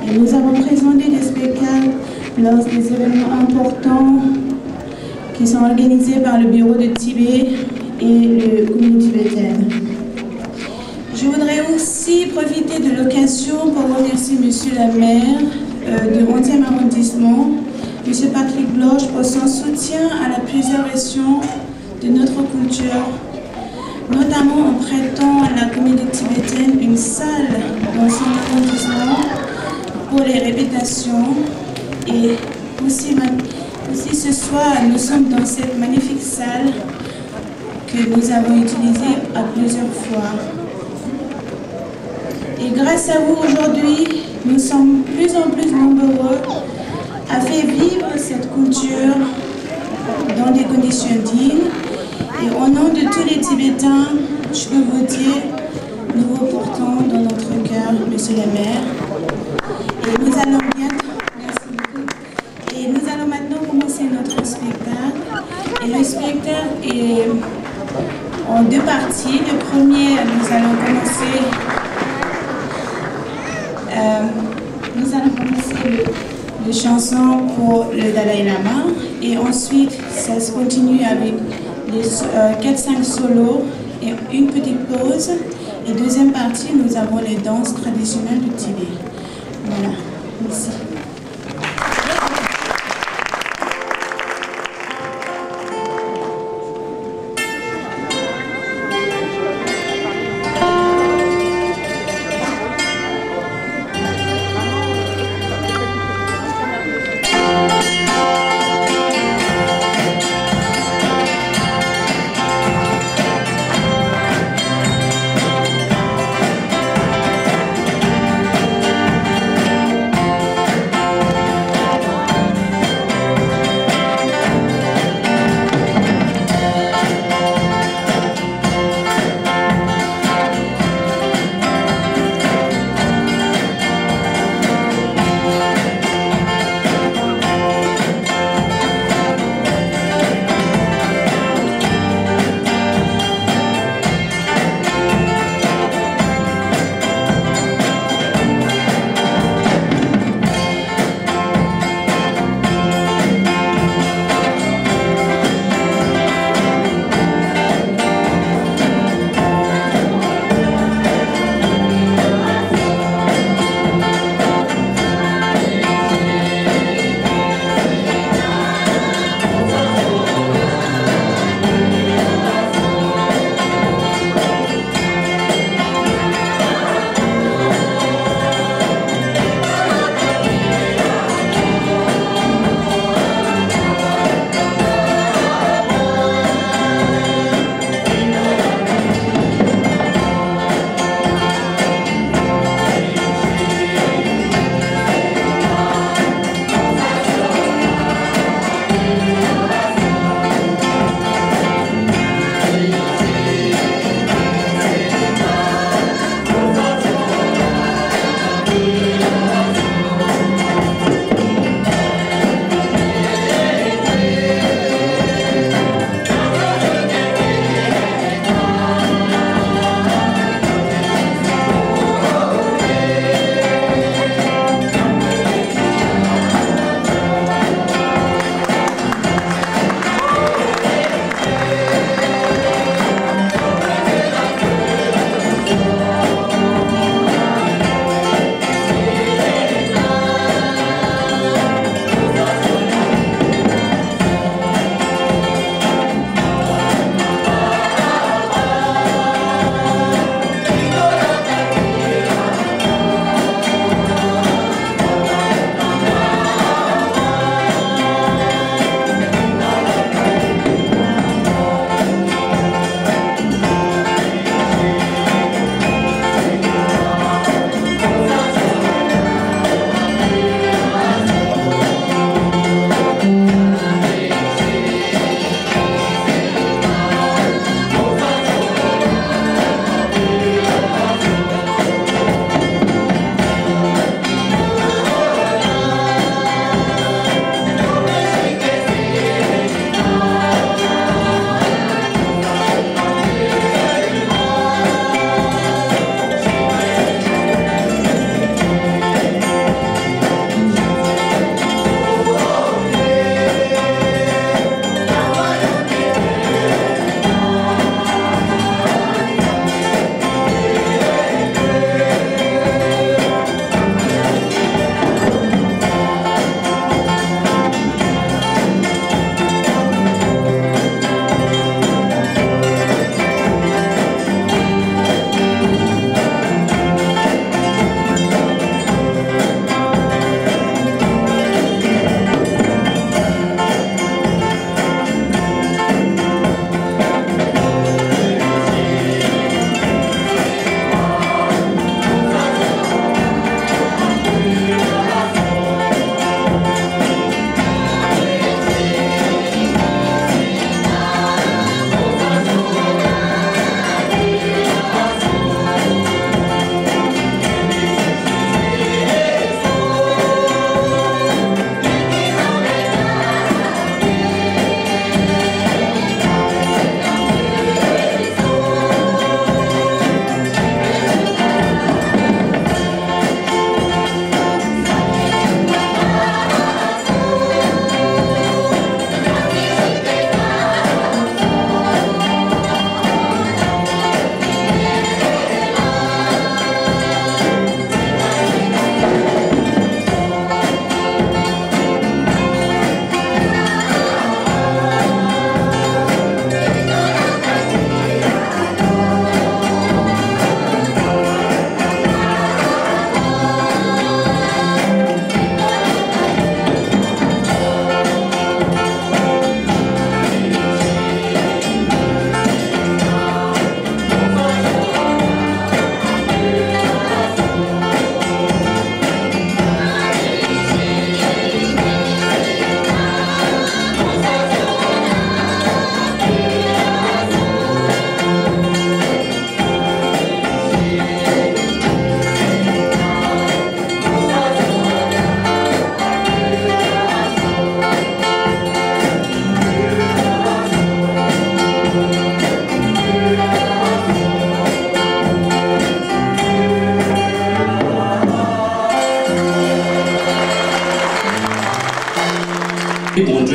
Et nous avons présenté des spectacles lors des événements importants qui sont organisés par le Bureau de Tibet et le Communauté tibétaine. Je voudrais aussi profiter de l'occasion pour remercier Monsieur le maire, euh, du onzième arrondissement, Monsieur Patrick Bloch, pour son soutien à la préservation de notre culture, notamment en prêtant à la communauté tibétaine une salle dans son arrondissement pour les répétitions. Et aussi, ma-, aussi ce soir, nous sommes dans cette magnifique salle que nous avons utilisée à plusieurs fois. Et grâce à vous, aujourd'hui, nous sommes plus en plus nombreux à faire vivre cette culture dans des conditions dignes. Et au nom de tous les Tibétains, je peux vous dire, nous vous portons dans notre cœur, Monsieur le maire. Et nous allons bientôt, merci beaucoup. Et nous allons maintenant commencer notre spectacle. Et le spectacle est en deux parties. Le premier, nous allons commencer, euh, nous allons commencer le, les chansons pour le Dalai Lama. Et ensuite, ça se continue avec les so-, euh, quatre cinq solos et une petite pause. Et deuxième partie, nous avons les danses traditionnelles du Tibet. Voilà, merci.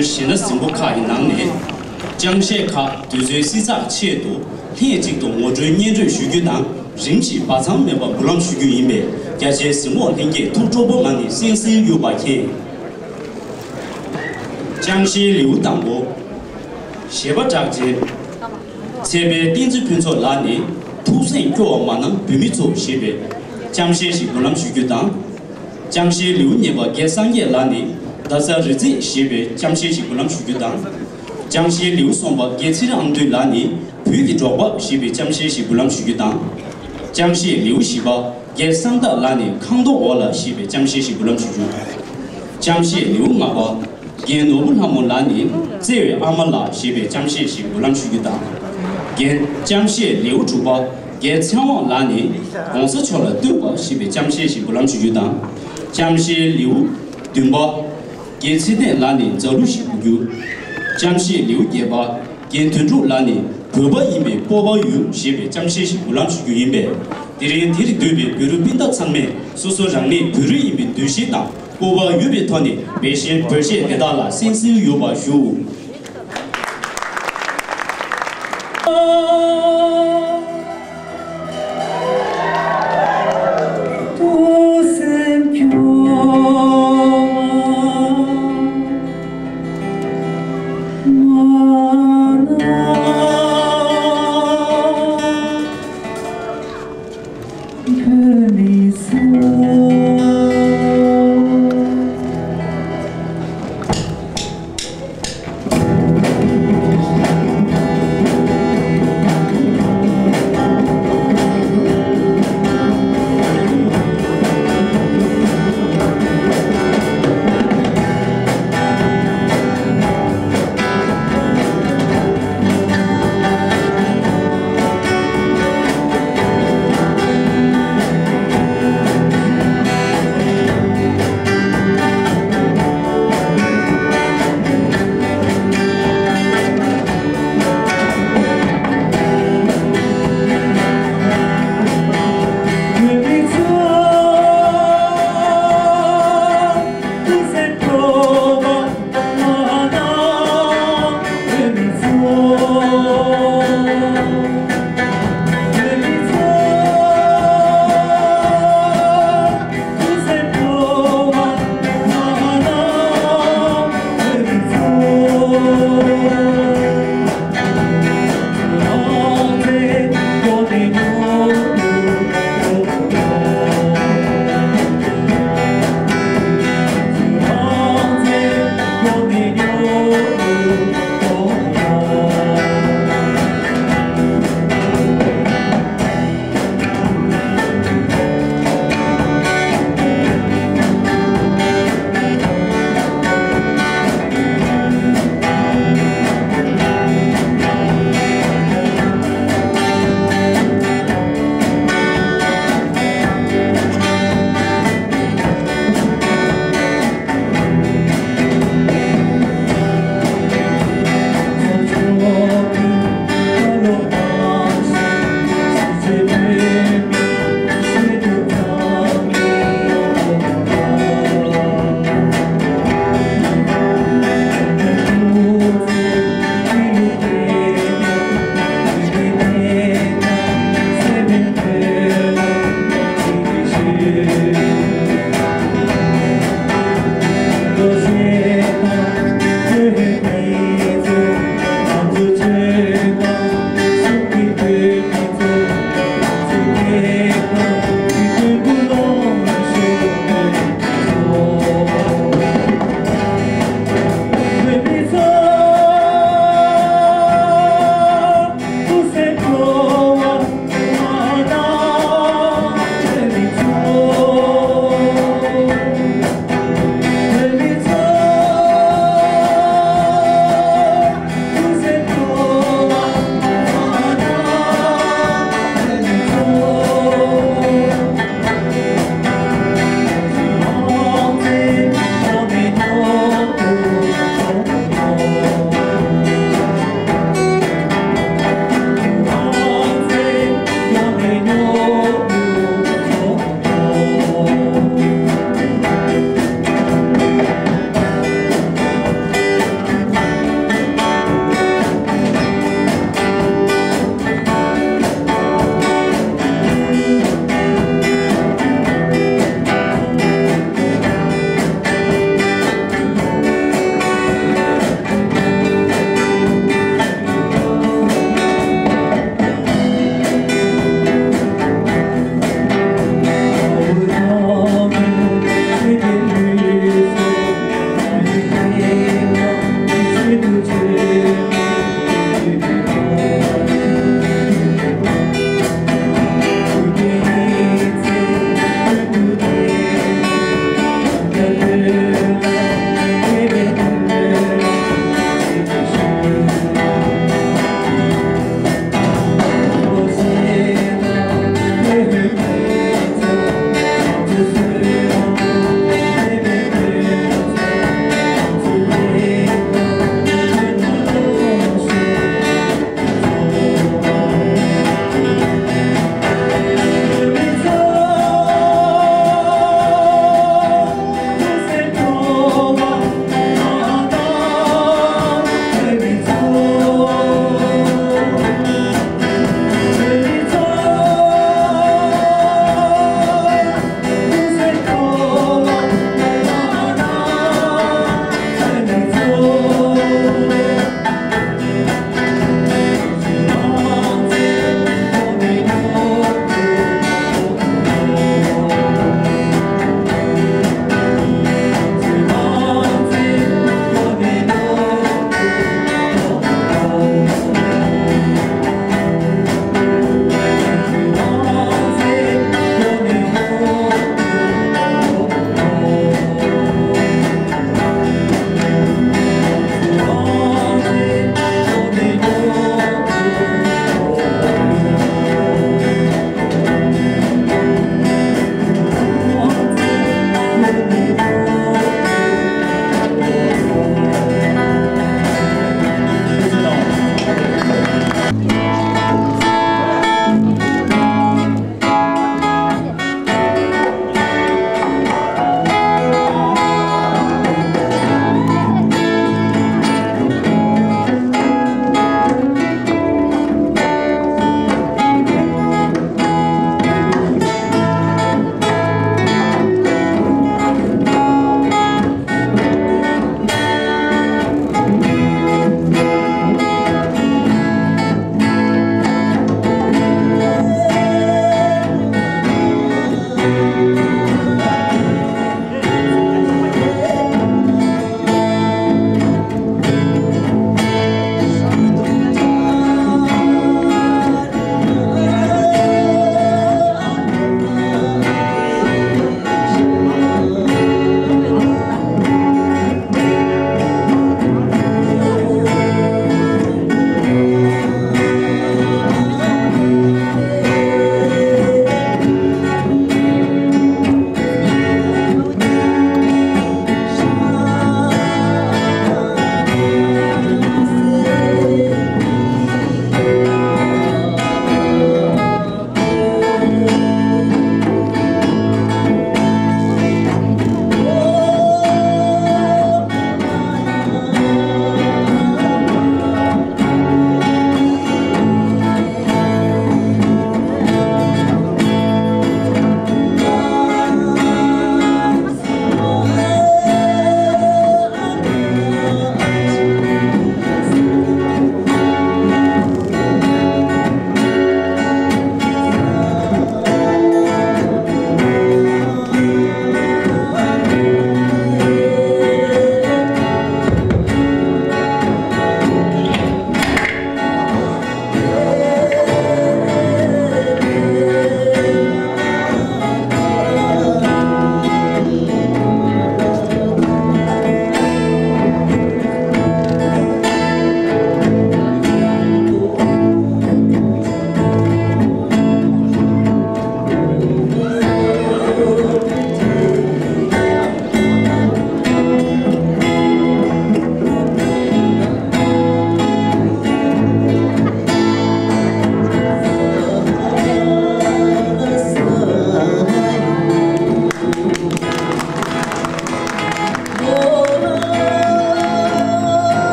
གཞས་སྣ་ཟིན་པོ་ཁག་གི་ནང་ནས། ཅང་ཤེས་ཁག་དུས་ཚོད་བསྲི་ཚགས་ཆེད་དུ་ལྷན་ཅིག་ཏུ་ངོ་སྤྲོད་སྙན་སྒྲོན་ཞུ་རྒྱུ་དང་། རིམ་བཞིན་སྦ་གསང་མེད་པར་འབུལ་ལམ་ཞུ་རྒྱུ་ཡིན་པས། རྒྱ་ཆེའི་གཟིགས་མོ་ལྷན་རྒྱས་ཐུགས་སྤྲོ་པོ་ངང་ནས་གསན་གཟིགས་ཡོད་པ་མཁྱེན། ཅང་ཤེས་ལེའུ་དང་པོ། གཞས་པ་གྲགས་ཅན། ཚེ་དཔལ་བསྟན་འཛིན་ཕུན་ཚོགས་ལགས་ནས་ཐུགས་སེམས་སྐྱོ་བ་མ་གནང་བུད་མེད་ཚོ་ཞེས་པའི་ཅང་ཤེས་ཤིག་འབུལ་ལམ་ཞུ་རྒྱུ་དང་། ཅང་ཤེས་ལེའུ་གཉིས་པ་རྒན་སངས་རྒྱས་ལགས་ནས་ཟླ་གཟའ་རི་རྩེ་ཞེས་པའི་ཅང་ཤེས་ཤིག་འབུལ་ལམ་ཞུ་རྒྱུ་དང་། ཅང་ཤེས་ལེའུ་གསུམ་པ་རྒན་ཚེ་རིང་ཨ་མདུད་ལགས་ནས་བོད་ཀྱི་འབྲོག་པ་ཞེས་པའི་ཅང་ཤེས་ཤིག་འབུལ་ལམ་ཞུ་རྒྱུ་དང་། ཅང་ཤེས་ལེའུ་བཞི་པ་རྒན་གསང་བདག་ལགས་ནས་ཁང་སྟོང་འོག་ལ་ཞེས་པའི་ཅང་ཤེས་ཤིག་འབུལ་ལམ་ཞུ་རྒྱུ། ཅང་ཤེས་ལེའུ་ལྔ་པ། རྒན་ནོར་བུ་ལྷ་མོ་ལགས་ནས་བརྩེ་བའི་ཨ་མ་ལགས་ཞེས་པའི་ཅང་ཤེས་ཤིག་འབུལ་ལམ་ཞུ་རྒྱུ་དང་། རྒན་ཅང་ཤེས་ལེའུ་དྲུག་པ། རྒན་ཚེ་དབང་ལགས་ནས་༸གོང་ས་མཆོག་ལ་བསྟོད་པ་ཞེས་པའི་ཅང་ཤེས་ཤིག་འབུལ་ལམ་ཞུ་རྒྱུ་དང་། ཅང་ཤེས་ལེའུ་བདུན་པ། རྒན་ཚེ་བརྟན་ལགས་ནས་མཛའ་གླུ་ཞིག་འབུལ་རྒྱུ། ཅང་ཤེས་ལེའུ་བརྒྱད་པ། རྒན་དོན་གྲུབ་ལགས་ནས་བོད་པ་ཡིན་པའི་སྤོབས་པ་ཡོད་ཞེས་པའི་ཅང་ཤེས་ཤིག་འབུལ་ལམ་ཞུ་རྒྱུ་ཡིན་པས། དེ་རིང་འདིར་འདུས་པའི་བོད་རིགས་སྤུན་ཟླ་ཚང་མས་སོ་སོ་རང་ཉིད་བོད་རིགས་ཡིན་པའི་འདུ་ཤེས་དང་སྤོབས་པ་ཡོད་པའི་ཐོག་ནས་བོད་གཞས་བོད་གཞས་དེ་དག་ལ་གསན་གཟིགས་ཡོད་པ་ཞུ།